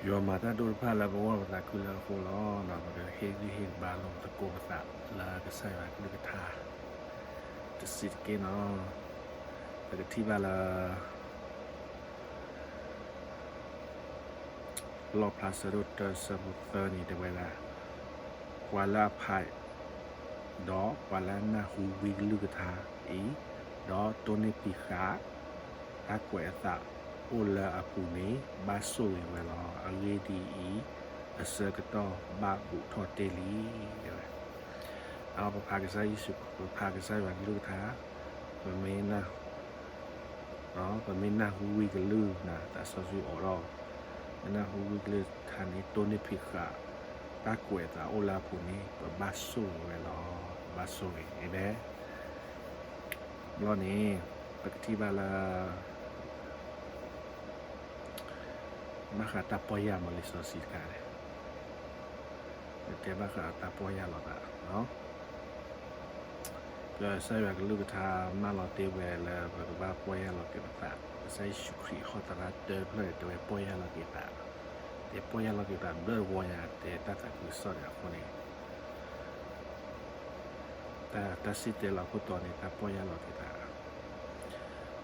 ယွၤမၤတၢ်ဒိၣ်တဖၣ်လၢပဂီၢ်ပသးခုလၢအဃိလီၤ. ပကဟ့ၣ်ဂံၢ်ဟ့ၣ်ဘါလိာ်သကိးပသးလၢကစၢ်ယွၤကလုၢ်ကထါ တစံးတက့ၢ်နီၤ. ပကထံၣ်ဘၣ်လၢ လီၣ်ဖျါဆၢဒိၣ်တၢ ဆၢဖိသၢန့ၣ် တဲဝဲဒၣ်, ပှၤလၢအဖး ဒီးပှၤလၢအနၢ်ဟူဝံကလုၢ်ကထါအံၤ, ဒီးတိၢ်နီၣ်ဖံးဃာ် တၢ်ကွဲးအသးအိၣ်လၢအပူၤန့ၣ် ဘၣ်ဆိၣ်ဂ့ၤဝဲလီၤ. အဂ့ၢ်ဒ်အံၤ, အဆၢကတီၢ်ဘၣ်ဘူးထီၣ်တ့ၢ်လံ တဲဝဲ. အပဖးကစၢ်ယ့ၣ်ၡူး, ပဖးကစၢ်ယွၤကလုၢ်ကထါ, ပမ့ၢ်နၢ်, ပမ့ၢ်နၢ်ဟူဝံကလုၢ်န့ၣ် သးစီဆှံအိးထီၣ်, မ့ၢ်နၢ်ဟူဝံကလုၢ်ကထါန့ၣ် တိၢ်နီၣ်ဖံးဃာ် တၢ်ကွဲးအသးအိၣ်လၢအပူၤန့ၣ် ပဘၣ်ဆိၣ်ဂ့ၤဝဲလီၤ. ပဘၣ်ဆိၣ်ဂ့ၤ, အၤမ့ၣ်. ဘျီန့ၣ် ပကထံၣ်ဘၣ်လၢ ဘၣ်ဃးတၢ်ပီၢ်ယၢ်မး လံာ်စီဆှံတခါန့ၣ်, ပတဲဘၣ်ဃးတၢ်ပီၢ်ယၢ်လီၤသး, ကစၢ်ယွၤကလုၢ်ကထါမၢလီၤတ့ၢ်ဝဲလၢ ပကဘၣ်ပီၢ်ယၢ်လီၤက့ၤပသး, ကစၢ်ယ့ၣ်ၡူးခရံာ်ဟီၣ်သရၣ်တဖျၢၣ်န့ၣ် တဲဝဲပီၢ်ယၢ်လီၤက့ၤသး, တဲပီၢ်ယၢ်လီၤက့ၤသးဘျၢတဝီညါ တဲတၢ်သးခုကစီၣ်န့ၣ်အဃိန့ၣ် တၢ်စံၣ်တဲၤလီၤခိၣ်တီန့ၣ် တၢ်ပီၢ်ယၢ်လီၤက့ၤသး,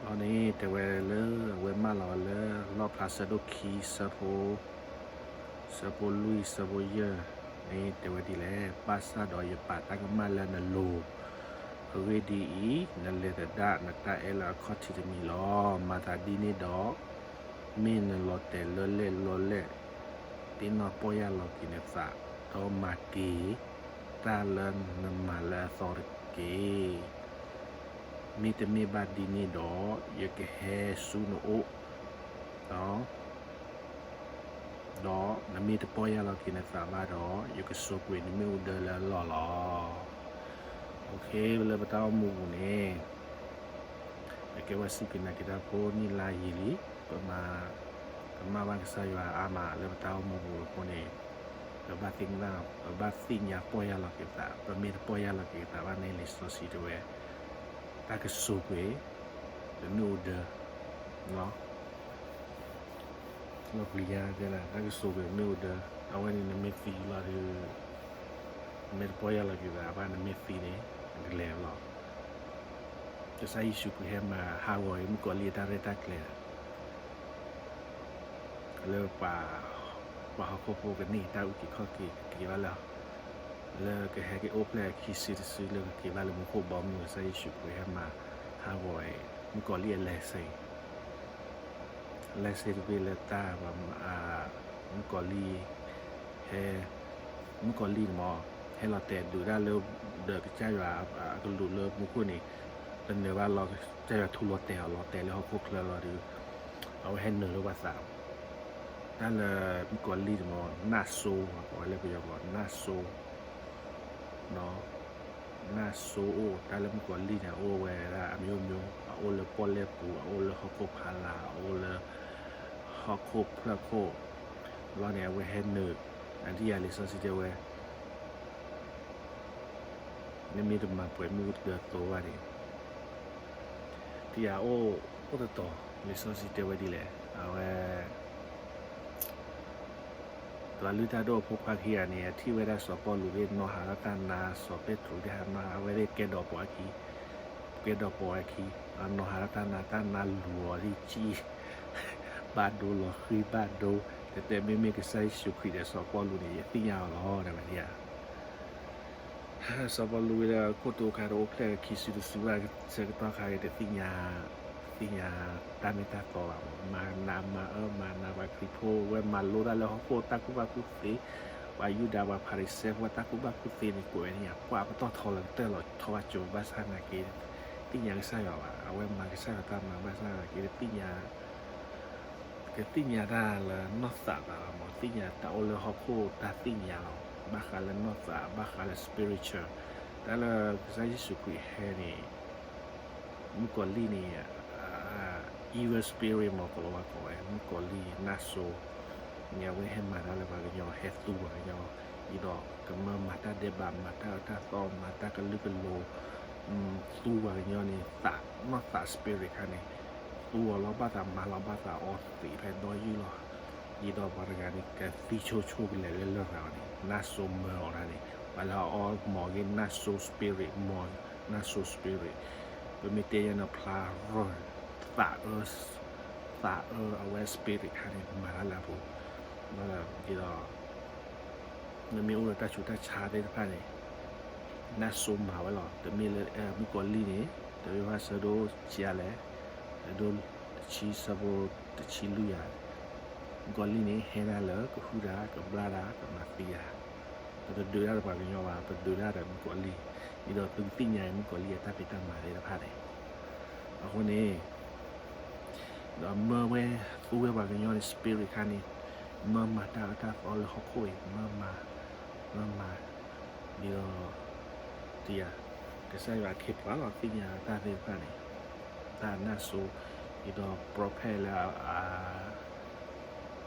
ဘျီန့ၣ် တဲဝဲလၢအဝဲမၢလီၤဝဲလၢ လီၣ်ဖျါဆၢဒိၣ်ခံ ဆၢဖိ ဆၢဖိလွံၢ် ဆၢဖိယဲၢ်န့ၣ် တဲဝဲဒ်လဲၣ်, ဘၣ်ဆၣ်ဒီးယပာ်တၢ်ကမၣ်လၢနလိၤ, အဂ့ၢ်ဒ်အံၤ, နလဲၤသဒၣ်နတၢ်အဲၣ်လၢအခီၣ်ထံးတမံၤလီၤ. မၤသးဒ်န့ၣ်ဒီး မ့ၢ်နလီၤတဲာ်လၢလဲၣ်လီၤလဲၣ်, သ့ၣ်နီၣ်ပီၢ်ယၢ်လီၤက့ၤနသး, ဒီးမၤက့ၤ တၢ်လၢနမၤလၢအသီတက့ၢ်. မ့တမ့ၢ်ဘၣ်ဒ်န့ၣ်ဒီး ယကဟဲဆူနအိၣ်, ဒီးနမ့ၢ်တပီၢ်ယၢ်လီၤက့ၤနသးဘၣ်ဒီး ယကစိာ်ကွံာ်နမ့ၣ်အူဒၢလၢအလီၢ်လီၤ. လၢပတၢ်အိၣ်မူပူၤန့ၣ် ပကဲဝဲစူၢ်က့ၤနာ်က့ၤတၢ်ဖိနံၣ်လါယံာ်လံ, ပမၤ, ပမၤဘၣ်ကစၢ်ယွၤအါမးလၢပတၢ်အိၣ်မူပူၤအဃိန့ၣ်, ပဘၣ်သ့ၣ်ညါ, ပဘၣ်သ့ၣ်ညါပီၢ်ယၢ်လီၤက့ၤသး, ပမ့ၢ်တပီၢ်ယၢ်လီၤက့ၤသးဘၣ်န့ၣ် လံာ်စီဆှံတဲဝဲ, တၢ်ကစိာ်ကွံာ် ပမ့ၣ်အူဒၢ လီၤ. လီၤပျံၤညါတဲဒၣ် တၢ်ကစိာ်ကွံာ်မ့ၣ်အူဒၢ, အဝဲန့ၣ်နမ့ၢ်သံလီၤဒီး, နမ့ၢ်တပီၢ်ယၢ်လီၤက့ၤသးဘၣ် နမ့ၢ်သံန့ၣ် နကလဲၤလီၤ. ကစၢ်ယ့ၣ်ၡူးခရံာ်ဟဲမၤဟးဂီၤအံၤ မုၣ်ကီၤလံၢ်အတၢ်ရဲၣ်တၢ်ကျဲၤ လၢပှၤဟီၣ်ခိၣ်ဖိကန့ၢ်တၢ်အုၣ်က့ၤခီၣ်က့ၤ ကက့ၤဘၣ်လၢ, လၢကဟဲက့ၤအိၣ်ဖျဲၣ်ခံစုတစုလၢကက့ၤဘၣ်လၢမူခိၣ်ဘီမုၢ် ကစၢ်ယ့ၣ်ၡူးခရံာ်ဟဲမၤဟးဂီၤအံၤ မုၣ်ကီၤလံၢ်အလဲၤဆ့ လဲၤဆ့တဘ့ၣ်လၢတၢ်, မုၣ်ကီၤလံၢ်, ဟဲ, မုၣ်ကီၤလံၢ်န့ၣ်မး ဟဲလီၤတဲာ်ဒုးတၢ်လၢ, ဒီးကစၢ်ယွၤအကလူးလၢမူခိၣ်န့ၣ်, တနၢၤဘၣ်လီၤ ကစၢ်ယွၤထူလီၤတဲာ်အီၤ လီၤတဲာ်လၢဟီၣ်ခိၣ်ချၢလီၤဒီး, အဝဲဟဲနုာ်လၢပှၤသး, တၢ်လၢမုၣ်ကီၤလံၢ်န့ၣ်မး နၢ်စိ, ကိးဝဲလၢပယီၤကိးနၢ်စိ နၢ်စိအိၣ်, တၢ်လၢမုၣ်ကီၤလံၢ်န့ၣ် အအိၣ်ဝဲဒၣ်အမျိုးမျိုး, အအိၣ်လၢပီၣ်လဲၣ်ပူၤ, အအိၣ်လၢဟီၣ်ခိၣ်ဖီလာ်, အအိၣ်လၢဟီၣ်ခိၣ်ဖျၢၣ်ခိၣ်, ဘျီန့ၣ် အဝဲဟဲနုာ်, အဒ်ယၤလံာ်စီဆှံတဲဝဲ နမ့ၢ်တမၤပှဲၤမ့ၣ်အူဒၢသိဘၣ်န့ၣ်, တယၤအိၣ်, အိၣ်တတီၤ, လံာ်စီဆှံတဲဝဲဒ်လဲၣ်, အဝဲ တၢ်လုၢ်တၢ်ဒိၣ်အဖိခွါခံဂၤန့ၣ် အထံၣ်ဝဲဒၣ်စီၤပီလူးသ့ၣ် နီၢ်ဟးထီၣ်တၢ်နါ, စီၤပ့းတရူးသ့ၣ်ဟးနီၢ်ဟး, အဝဲသ့ၣ်ကဲဒီးပိာ်အခံ, ကဲဒီးပိာ်အခံ, နီၢ်ဟးထီၣ်တၢ်နါ, တၢ်နါလူၤအီၤဒ်ကၠံၣ်, ဘၣ်ဒိလီၤဃံၢ်ဘၣ်ဒိ, တဲတဲမ့မ့ၢ်ကစၢ်ယ့ၣ်ၡူးခရံာ်ဒီးစီၤပီလူးန့ၣ် ယသ့ၣ်ညါအီၤလီၤ တဲဝဲဒ်ဧါ. စီၤပီလူးဝဲလၢခိၣ်တိခါတအိၣ်ဖျဲၣ်ခံစုတစုဘၣ်, ဆၢကတီၢ်ခါအံၤတသ့ၣ်ညါ, သ့ၣ်ညါတၢ်မ့ၢ်တၢ်တီဘၣ်မး, မၤနးမၤအၢမၤနးပှၤခရံာ်ဖိ, ဝဲမၤလိတၢ်လၢဟီၣ်ခိၣ်တၢ်ကူၣ်ဘၣ်ကူၣ်သ့, ပှၤယူဒၤပှၤဖၤရံၤၡဲဖိတၢ်ကူၣ်ဘၣ်ကူၣ်သ့န့ၣ် ကွဲးဝဲန့ၣ် ကွၢ်ပတီၢ်ထီလၢကတၢၢ်လီၤထီဘၣ်ကၠိ ဘၣ်ဆၣ်နာ်က့ တသ့ၣ်ညါကစၢ်ယွၤဘၣ်, အဝဲမၤကစၢ်ယွၤတၢ်မၤ ဘၣ်ဆၣ်နာ်က့ တသ့ၣ်ညါ ကသ့ၣ်ညါတၢ်လၢနီၢ်သးဘၣ်မး, သ့ၣ်ညါတၢ်အိၣ်လၢဟီၣ်ခိၣ်တၢ်သ့ၣ်ညါလီၤ, ဘၣ်ဃးလၢနီၢ်သး ဘၣ်ဃးလၢ spiritual, တၢ်လၢကစၢ်ယ့ၣ်ၡူးခရံာ်ဟဲန့ၣ်, မုၣ်ကီၤလံၢ်န့ၣ်, အ, evil spirit မး ကိးလီၤဝဲကိးဝဲ မုၣ်ကီၤလံၢ်နၢ်စိ, န့ၣ်အဝဲဟဲမၤတၢ်လၢပှၤကညီ ဟဲသူပှၤကညီ, ဒ်သိးကမၢမၤတၢ်ဒဲးဘး မၤတၢ်အၢတၢ်သီ မၤတၢ်ကလုာ်ကလိၤ, သူပှၤကညီန့ၣ် သး, နီၢ်သး spirit ခါန့ၣ်, သူအီၤလီၤဘၣ်သး မၤလီၤဘၣ်သး အီသံးဖဲဒီယုၢ်လီၤ. ဒ်သိးပှၤတဂၤန့ၣ် ကသံဆိဆိကလဲာ်လၢလရာ်အီၤန့ၣ် နၢ်စိမၢအီၤတၢ်န့ၣ် ပှၤလၢအအီမီၤဂ့ၤ နၢ်စိ spirit မီၤ နၢ်စိ spirit ပမ့ၢ်တဲယဲန့ၣ် ဖျါရၢၢ် သးအၢ သးအၢအဝဲ spirit ခါန့ၣ် မၤတၢ်လၢအပူၤ ဒ်သိး နမ့ၢ်အိၣ်ဒီးတၢ်ဆူးတၢ်ဆါသ့ၣ်တဖၣ်န့ၣ် နၢ်စိမၤဝဲလီၤ. တမ့ၢ်လၢ မုၣ်ကီၤလံၢ်န့ၣ် တၢ်ဘၣ်ဆၢဒိၣ်ဆံးအါလဲၣ်, ဆၢဒိၣ်တဆံ ဆၢဖိတဆံလွံၢ်ယၤ, မုၣ်ကီၤလံၢ်န့ၣ် ဟဲဒၣ်လၢကဟုၣ်တၢ် ကဘျၣ်တၢ် ကမၤသံတၢ်, ပတဒုးတၢ်ဒီးပှၤကညီဘၣ်, ပဒုးတၢ်ဒီးမုၣ်ကီၤလံၢ်, ဒ်သိးသုကသ့ၣ်ညါအံၤ မုၣ်ကီၤလံၢ်အတၢ်ဖံးတၢ်မၤသ့ၣ်တဖၣ်န့ၣ် အဃိန့ၣ် ဒီးမၢဝဲ သူဝဲပှၤကညီန့ၣ် spirit ခါန့ၣ် မၢမၤတၢ်အၢတၢ်သီလၢဟီၣ်ခိၣ်အံၤ မၢမၤ, မၢမၤ, ဒ်သိး တယၤ ကစၢ်ယွၤခ့ပှၤလီၤ သ့ၣ်ညါတၢ်သ့ၣ်တဖၣ်န့ၣ် တၢ်နၢ်စိ, ဒ်သိး prophet လၢ ဒ်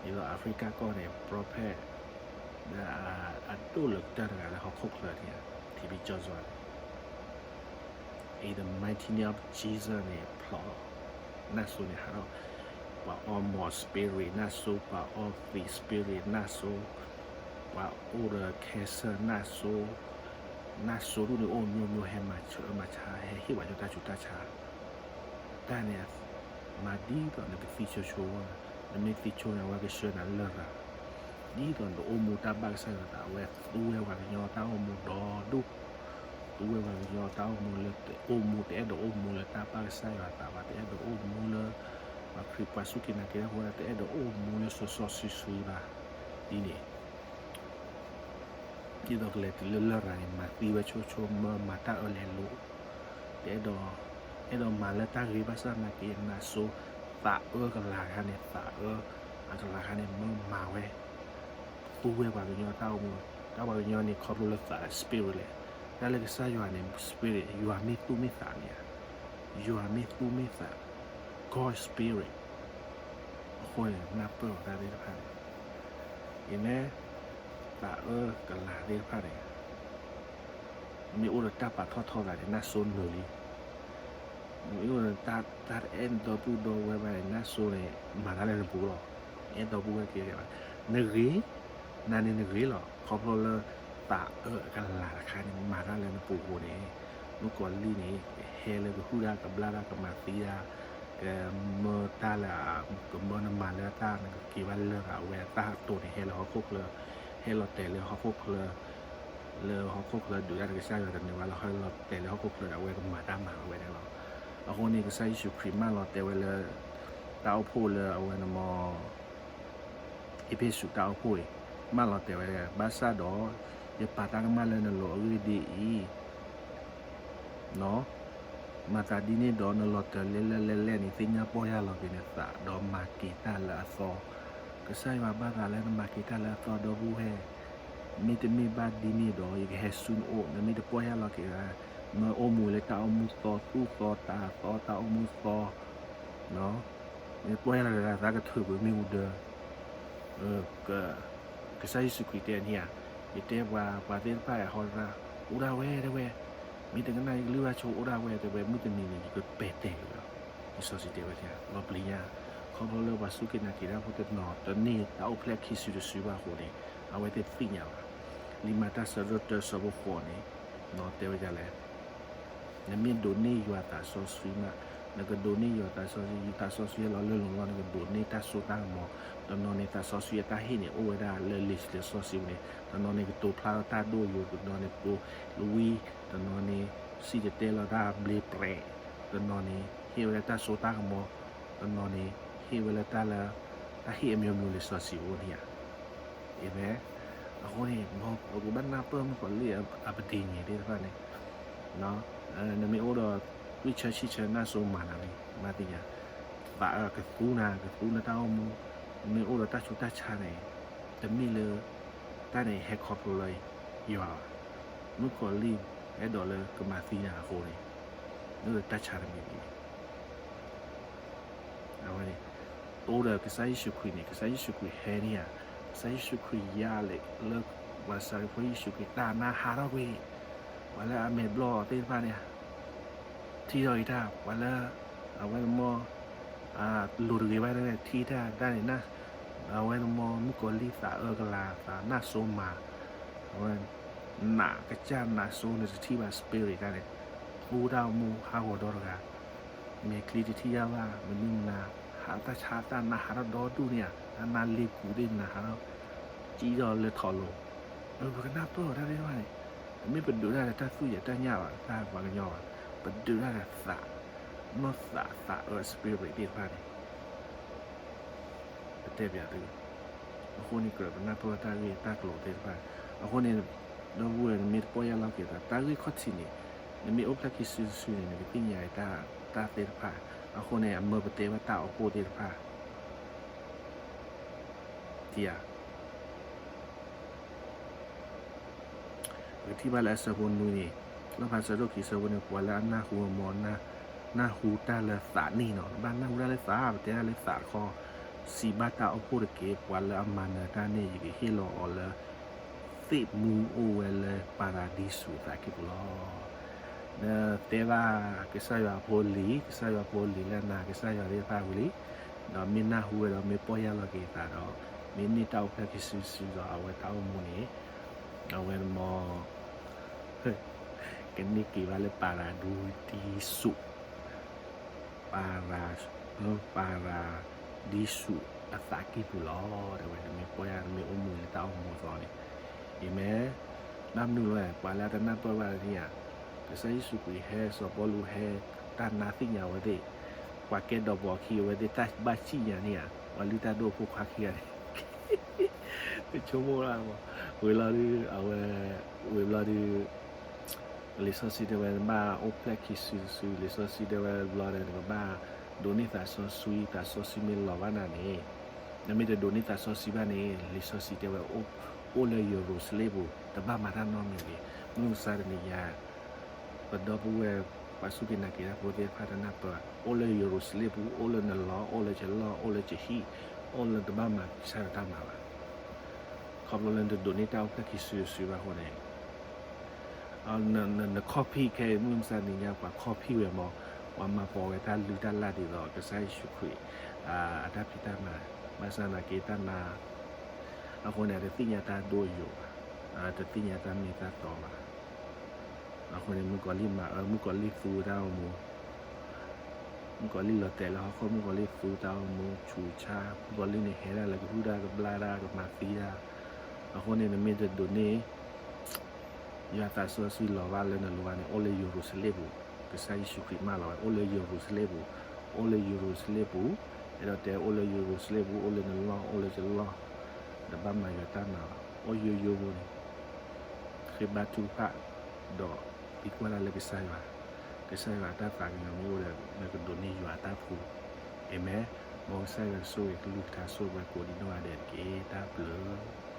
သိး Africa ကီၢ်န့ၣ် prophet လၢအဒိၣ်လၢကတၢၢ်တဂၤလၢဟီၣ်ခိၣ်ချၢန့ၣ် ထံဘံကၠီစီ In the mighty name of Jesus န့ၣ် ဖျိးလီၤ, နၢ်စိန့ၣ်ဟးထီၣ်, ပှၤအီမီၤ spirit နၢ်စိ, ပှၤအီသံး spirit နၢ်စိ, ပှၤအိၣ်ဒီး cancer နၢ်စိ, နၢ်စိဒူၣ်န့ၣ်အိၣ် မျိုးမျိုး ဟဲမၤဆၢမၤဆါ ဟဲဟ့ၣ်ပှၤကညီတၢ်ဆူးတၢ်ဆါ တၢ်န့ၣ် မၤဒ်သိးနကသံဆိဆိ, နမ့ၢ်သံဆိန့ၣ် အဝဲကဆှၢနၤလရာ်, ဒ်သိးနတအိၣ်မူတၢ်ဘၣ်ကစၢ်ယွၤအသး, အဝဲသူဝဲပှၤကညီတၢ်အိၣ်မူဒီဒူၣ်, သူဝဲပှၤကညီတၢ်အိၣ်မူလၢတအိၣ်မူ တအဲၣ်ဒိးအိၣ်မူလၢတၢ်ဘၣ်ကစၢ်ယွၤအသးဘၣ်, တအဲၣ်ဒိးအိၣ်မူလၢ ပှၤခရံာ်ပှၤစူၢ်က့ၤနာ်က့ၤတၢ်ဖိ တအဲၣ်ဒိးအိၣ်မူလၢစီစီဆှံဆှံဘၣ်, ဒ်န့ၣ် ဒ်သိးကလဲၤတုၤလၢလရာ်န့ၣ် မၤသံဝဲဆိဆိ မၢမၤတၢ်အၢလဲၤလိာ်, တအဲၣ်ဒိး, အဲၣ်ဒိးမၤလၢတၢ်ဂ့ၤဘၣ်ဆၣ်နာ်က့ၤနၢ်စိ, သးအၢကလၤခါန့ၣ် သးအၢအကလၤခါန့ၣ် မၢမၤဝဲ, သူဝဲပှၤကညီတၢ်အိၣ်မူ, တၢ်ပှၤကညီန့ၣ် ခီဖျိလၢသး spirit လဲၣ်, တၢ်လၢကစၢ်ယွၤန့ၣ် spirit ယွၤမ့ၢ်သူၣ်မ့ၢ်သးန့ၣ်ဧါ, ယွၤမ့ၢ်သူၣ်မ့ၢ်သး, God spirit, အဃိန့ၣ် နၢ်ပၢၢ်အီၤတၢ်သ့ၣ်တဖၣ်န့ၣ်, အၤမ့ၣ်, သးအၢကလၤသ့ၣ်တဖၣ်န့ၣ် မ့ၢ်အိၣ်ဒီးတၢ်ပာ်ထီၣ်ထီသးန့ၣ် နၢ်စိနၢၤလံ, မ့ၢ်အိၣ်ဒီးတၢ်တအဲၣ်နဒီပုၢ်ဒီဝဲၢ်ဘၣ်န့ၣ် နၢ်စိန့ၣ် မၤတၢ်လၢနပူၤလီၤ, အဲၣ်ဒီပုၢ်ဝဲၢ်က့ၤဘၣ်, နဂ့ၤ, နၤန့ၣ်နဂ့ၤလီၤ, ခီဖျိလၢ သးအၢအကလၤတခါန့ၣ် မၤတၢ်လၢနပူၤအဃိန့ၣ်, မုၣ်ကီၤလံၢ်န့ၣ် ကဟဲလၢကဟုၣ်တၢ်ကဘျၣ်တၢ်ကမၤသံတၢ်, ကမၢတၢ်လၢ, ကမၢနမၤလၢတၢ်နကက့ၤဘၣ်လၢအဝဲအတၢ်တိာ်န့ၣ် ဟဲလၢဟီၣ်ခိၣ်ချၢ, ဟဲလီၤတဲာ်လၢဟီၣ်ခိၣ်ချၢ, လၢဟီၣ်ခိၣ်ချၢဒုးတၢ်ဒီးကစၢ်ယွၤတန့ၢ်ဘၣ်လီၤ, ဟဲလီၤတဲာ်လၢဟီၣ်ခိၣ်ချၢဒီး အဝဲကမၤတၢ်မၤအဝဲန့ၣ်လီၤ. အဃိန့ၣ် ကစၢ်ယ့ၣ်ၡူးခရံာ်မၢလီၤတဲာ်ဝဲလၢ တၢ်အိၣ်ဖှိၣ်လၢအဝဲန့ၣ်မ့ၢ် အ့းဖ့းစူးတၢ်အိၣ်ဖှိၣ်အံၤ မၢလီၤတဲာ်ဝဲ, ဘၣ်ဆၣ်ဒီး ယပာ်တၢ်ကမၣ်လၢနလိၤအဂ့ၢ်ဒ်အံၤ, မၤသးဒ်န့ၣ်ဒီး နလီၤတၢၤလဲလဲလဲလဲန့ၣ် သ့ၣ်ညါပီၢ်ယၢ်လီၤက့ၤနသး ဒီးမၤက့ၤတၢ်လၢအသီ, ကစၢ်ယွၤဘၣ်သးလၢနမၤက့ၤတၢ်လၢအသီ ဒီပုၢ်ဝဲၢ်, မ့တမ့ၢ်ဘၣ်ဒ်န့ၣ်ဒီး ယကဟဲဆူနအိၣ်, နမ့ၢ်တပီၢ်ယၢ်လီၤက့ၤ မ့ၢ်အိၣ်မူလၢတၢ်အိၣ်မူသီ သူၣ်သီသးသီ တၢ်အိၣ်မူသီ မ့ၢ်ပီၢ်ယၢ်လီၤက့ၤသးကထုးကွံာ်မ့ၣ်အူဒၢ, ကစၢ်ယ့ၣ်ၡူးခရံာ်တဲန့ၣ်ဧါ, ယတဲပှၤ ပှၤသ့ၣ်တဖၣ်ဟီဒၣ်, အိၣ်ဒၣ်ဝဲတဲဝဲ, မ့ၢ်တကနၣ်ယကလုၢ်ဘၣ်ဆိ အိၣ်ဒၣ်ဝဲတဲဝဲ မုၢ်တနံၤန့ၣ် ယကပဲာ်တဲာ်က့ၤလီၤ. လံာ်စီဆှံတဲဝဲ, လီၤပျံၤညါ, ခီဖျိလၢပှၤစူၢ်က့ၤနာ်က့ၤတၢ်ဖိတနီၤ တန့ၢ်တၢ်အိၣ်ဖျဲၣ်ခံစုတစုဘၣ်အဃိန့ၣ် အဝဲသ့ၣ်တသ့ၣ်ညါဘၣ်. လံာ်မၤတၢ်ဆၢဒိၣ်တၢဆၢဖိဃိးန့ၣ် တဲဝဲဒ်လဲၣ် နမ့ၢ်ဒိးန့ၢ်ယွၤသးစီဆှံမး, နကဒိးန့ၢ်ယွၤသးစီဆှံ, ယသးစီဆှံဟဲလီၤလၢနလိၤလီၤ နကဒိးန့ၢ်တၢ်စိတၢ်ကမီၤ, တနီၤန့ၣ် သးစီဆှံအတၢ်ဟ့ၣ်န့ၣ် အိၣ်ဝဲဒၣ်လၢလံာ်စီဆှံပူၤန့ၣ်, တနီၤန့ၣ် ကတိၤဖျါထီၣ်တၢ်ဒိၣ်ယိာ်, တနီၤန့ၣ် ပိာ်ဝံ, တနီၤန့ၣ် စံၣ်တဲၤတဲလီၤတၢ်ဘျ့ပြဲး, တနီၤန့ၣ် ဟ့ၣ်ဝဲလၢတၢ်စိတၢ်ကမီၤ, တနီၤန့ၣ် ဟ့ၣ်ဝဲလၢတၢ်လၢ တၢ်ဟ့ၣ်အမျိုးမျိုးလံာ်စီဆှံအိၣ်န့ၣ်ဧါ. အၤမ့ၣ်. အဃိန့ၣ် ပကဘၣ်နၢ်ပၢၢ်မုၣ်ကီၤလံၢ်အပဒ့ၣ်ညါသ့ၣ်တဖၣ်န့ၣ်, နမ့ၢ်အိၣ်ဒီး သွံၣ်ဆၢဆံၣ်ဆၢနၢ်စိမၤနၤန့ၣ် မၤသ့ၣ်ညါ, သးအၢကသူနၤ ကသူလၢတၢ်အိၣ်မူ, နမ့ၢ်အိၣ်ဒီးတၢ်ဆူးတၢ်ဆါန့ၣ် တမ့ၢ်လၢ တၢ်န့ၣ်ဟဲခီဖျိလၢယွၤဘၣ်, မုၣ်ကီၤလံၢ်အဲၣ်ဒိးလၢကမၤသံနၤအဃိန့ၣ်, နအိၣ်ဒီးတၢ်ဆါတမံၤမံၤ အဝဲန့ၣ် အိၣ်ဒီးကစၢ်ယ့ၣ်ၡူးခရံာ်န့ၣ် ကစၢ်ယ့ၣ်ၡူးခရံာ်ဟဲန့ၣ်ဧါ, ကစၢ်ယ့ၣ်ၡူးခရံာ်ယါလဲၣ်လၢ ပှၤစၤရ့ဖိယ့ၣ်ၡူးခရံာ် တၢ်နါဟးထီၣ်ကွံာ်, ပှၤလၢအမဲာ်ဘျီၣ်သ့ၣ်တဖၣ်န့ၣ် ထံၣ်ထီၣ်က့ၤတၢ်, ပှၤလၢ အဝဲန့ၣ်မ့ၢ် လိၤတဂ့ၤဘၣ်တဂ့ၤ ထံၣ်တၢ်တၢ်န့ၣ် နါ အဝဲန့ၣ်မ်မုၣ်ကီၤလံၢ်သးအၢကလၤ သးနၢ်စိမၤ, အဝဲ နးကစၢ်နးစိ နတထံၣ်ဘၣ် spirit တၢ်န့ၣ်, အိၣ်တၢ်အိၣ်မူဟးဂီၤဒီတဂၤ, မဲာ်ချံတထံၣ်ယါဘၣ် မနုၤမနၤ, ဟးတၢ်ဆါသၣ်နးဟးထီၣ်ဒီဒူၣ်န့ၣ်ဧါ, တၢ်နါလ့ပူၤသ့ၣ်နၤဟးထီၣ် ကံၣ်ထီၣ်လၢထီၣ်လိၤ, ပကနၢ်ပၢၢ်အီၤတၢ်သ့ၣ်တဖၣ်န့ၣ်, တမ့ၢ်ပဒုးတၢ်ဒီးတၢ်သူၣ်ယဲၢ်တၢ်ညၣ်ဘၣ် တၢ်ပှၤကညီဘၣ်, ပဒုးတၢ်ဒီးသး, နီၢ်သးသးအၢ spirit သ့ၣ်တဖၣ်န့ၣ် ပတဲပၠးသု, အဃိန့ၣ် ကြၢးပနၢ်ပၢၢ်တၢ်ဂ့ၢ်တၢ်ကျိၤသ့ၣ်တဖၣ်, အဃိန့ၣ် ဒီပုၢ်ဝဲၢ် နမ့ၢ်တပီၢ်ယၢ်လီၤက့ၤသး တၢ်ဂ့ၢ်ခီၣ်ထံးန့ၣ်, နမ့ၢ်အိၣ်ဖျဲၣ်ခံစုတစုန့ၣ် နကသ့ၣ်ညါတၢ်သ့ၣ်တဖၣ်, အဃိန့ၣ် အမၢပတဲဝဲတၢ်အိၣ်ဖှိၣ်သ့ၣ်တဖၣ်, ထံဧါ ပကထံၣ်ဘၣ်လၢအဆၢဖိနွံန့ၣ်, လီၣ်ဖျါဆၢဒိၣ်ခံဆၢဖိန့ၣ် ပှၤလၢအနၢ်ဟူအမီၤ, နၢ်ဟူတၢ်လၢသးန့ၣ်နီၤ, ဘၣ်နၢ်ဟူတၢ်လၢသး, ပတဲတၢ်လၢသးတခီ, စံးဘၣ်တၢ်အိၣ်ဖှိၣ်တက့ၢ်, ပှၤလၢအမၤနၢၤတၢ်န့ၣ် ယကဟ့ၣ်လီၤအီၤလၢ သ့ၣ်မူအိၣ်ဝဲလၢပၤရၤဒံစူးအသးကံၢ်ပူၤလီၤ. နတဲဘၣ်ကစၢ်ယွၤဖိလံၤ, ကစၢ်ယွၤဖိလံၤလၢနၤ ကစၢ်ယွၤသ့ၣ်တဖၣ်ဝံၤလံ, ဒီးမ့ၢ်နၢ်ဟူဝဲဒီးမ့ၢ်ပီၢ်ယၢ်လီၤက့ၤသးဒီး, မ့ၢ်န့ၢ်တၢ်အိၣ်ဖျဲၣ်ခံစုတစုဒီး အဝဲတၢ်အိၣ်မူန့ၣ်, အဝဲန့ၣ်မ် ကန့ၢ်က့ၤဘၣ်လၢပၤရၤဒံစူး, ပၤရၤ, ပၤရၤဒံစူးအသးကံၢ်ပူၤလီၤ. တဲဝဲ နမ့ၢ်ပီၢ်ယၢ် နမ့ၢ်အိၣ်မူလၢတၢ်အိၣ်မူအသီန့ၣ်, အၤမ့ၣ်, ဘၣ်မနုၤလဲၣ်, ပှၤလၢအတနၢ်ပၢၢ်ဘၣ်န့ၣ်ဧါ, ကစၢ်ယ့ၣ်ၡူးခရံာ်ဟဲ, စီၤပီလူးဟဲ, တၢ်နါသ့ၣ်ညါအဝဲသ့ၣ်, ပှၤကဲဒီးပိာ်အခံအဝဲသ့ၣ် တၢ်ဘၣ်စံၣ်ညါန့ၣ်ဧါ, ပှၤလုၢ်တၢ်ဒိၣ်ဖိခွါခံဂၤန့ၣ် တဆိကမိၣ်လၢ်, ဝံၤလီၤဒုး အဝဲ, ဝံၤဘျီဒုး လံာ်စီဆှံတဲဝဲ နဘၣ်အိၣ်ဖျဲၣ်ခံစုတစု, လံာ်စီဆှံတဲဝဲဘျီဒီး နကဘၣ်ဒိးန့ၢ်သးစီဆှံ, သးစီဆှံမ့ၢ်လီၤဘၣ်နၤန့ၣ်, နမ့ၢ်တဒိးန့ၢ်သးစီဆှံဘၣ်န့ၣ် လံာ်စီဆှံတဲဝဲ အိၣ်လၢယရူၤၡလ့ၣ်ပူၤ တဘၣ်မၤတၢ်နီတမံၤတဂ့ၤ. မုၢ်မဆါတနံၤညါ ပဒီပုၢ်ဝဲၢ် ပှၤစူၢ်က့ၤနာ်က့ၤတၢ်ဖိသ့ၣ်တဖၣ်တနၢ်ပၢၢ်, အိၣ်လၢယရူၤၡလ့ၣ်ပူၤ, အိၣ်လၢနလီၢ်, အိၣ်လၢယလီၢ်, အိၣ်လၢယဟံၣ်, အိၣ်လၢတဘၣ်မၤကစၢ်ယွၤတၢ်မၤဘၣ်. ခီဖျိလၢနတဒိးန့ၢ်တၢ်အိၣ်ဖျဲၣ်ခံစုတစုဘၣ်အဃိန့ၣ် န copy ခဲအံၤ မုၢ်မဆါတနံၤညါ ပှၤ copy ဝဲမး, ပှၤမၤပိာ်ဝဲတၢ်လုၢ်တၢ်လၢ်ဒ်သိး ကစၢ်ယ့ၣ်ၡူးခရံာ် အတၢ်ဖံးတၢ်မၤ, ဘၣ်ဆၣ်သနာ်က့တၢ်မၤ, အဃိန့ၣ် တသ့ၣ်ညါတၢ်ဒိၣ်ယိာ်ဘၣ်, တသ့ၣ်ညါတၢ်မ့ၢ်တၢ်တီဘၣ်. အဃိန့ၣ် မုၣ်ကီၤလံၢ်မၤအၢ, မုၣ်ကီၤလံၢ်သူတၢ်အိၣ်မူ မုၣ်ကီၤလံၢ်လီၤတဲာ်လၢဟီၣ်ခိၣ်, မုၣ်ကီၤလံၢ်သူတၢ်အိၣ်မူဆူးဆါ, မုၣ်ကီၤလံၢ်န့ၣ်ဟဲဒၣ်လၢကဟုၣ်တၢ်ကဘျါတၢ်ကမၤသံတၢ်, အဃိန့ၣ် နမ့ၢ်တဒိးန့ၢ် ယွၤသးစီဆှံလီၤဘၣ်လၢနလိၤဘၣ်န့ၣ် အိၣ်လၢယရူၤၡလ့ၣ်ပူၤ, ကစၢ်ယ့ၣ်ၡူးခရံာ်မၢလီၤဝဲ အိၣ်လၢယရူၤၡလ့ၣ်ပူၤ, အိၣ်လၢယရူၤၡလ့ၣ်ပူၤ, အဲၣ်ဒိးတဲအိၣ်လၢယရူၤၡလ့ၣ်ပူၤ, အိၣ်လၢနလီၢ်, အိၣ်လၢယလီၢ်, တဘၣ်မၤယွၤတၢ်မၤဘၣ်, အိၣ်ယိယိဖိန့ၣ် ဃ့ဘါထုကဖၣ်, ဒီးသံကွၢ်တၢ်လၢကစၢ်ယွၤ, ကစၢ်ယွၤအတၢ်သးကညီၤမ့ၢ်အိၣ်ဒီး နကဒိးန့ၢ်ယွၤအတၢ်ဖှူ, အၤမ့ၣ်, မ်ကစၢ်ယွၤကဆိၣ်ဂ့ၤကလုၢ်ကထါ ဆိၣ်ဂ့ၤပှၤကိးဒံနီၢ်ဂၤဒဲးတက့ၢ်, တၢ်ဘျုး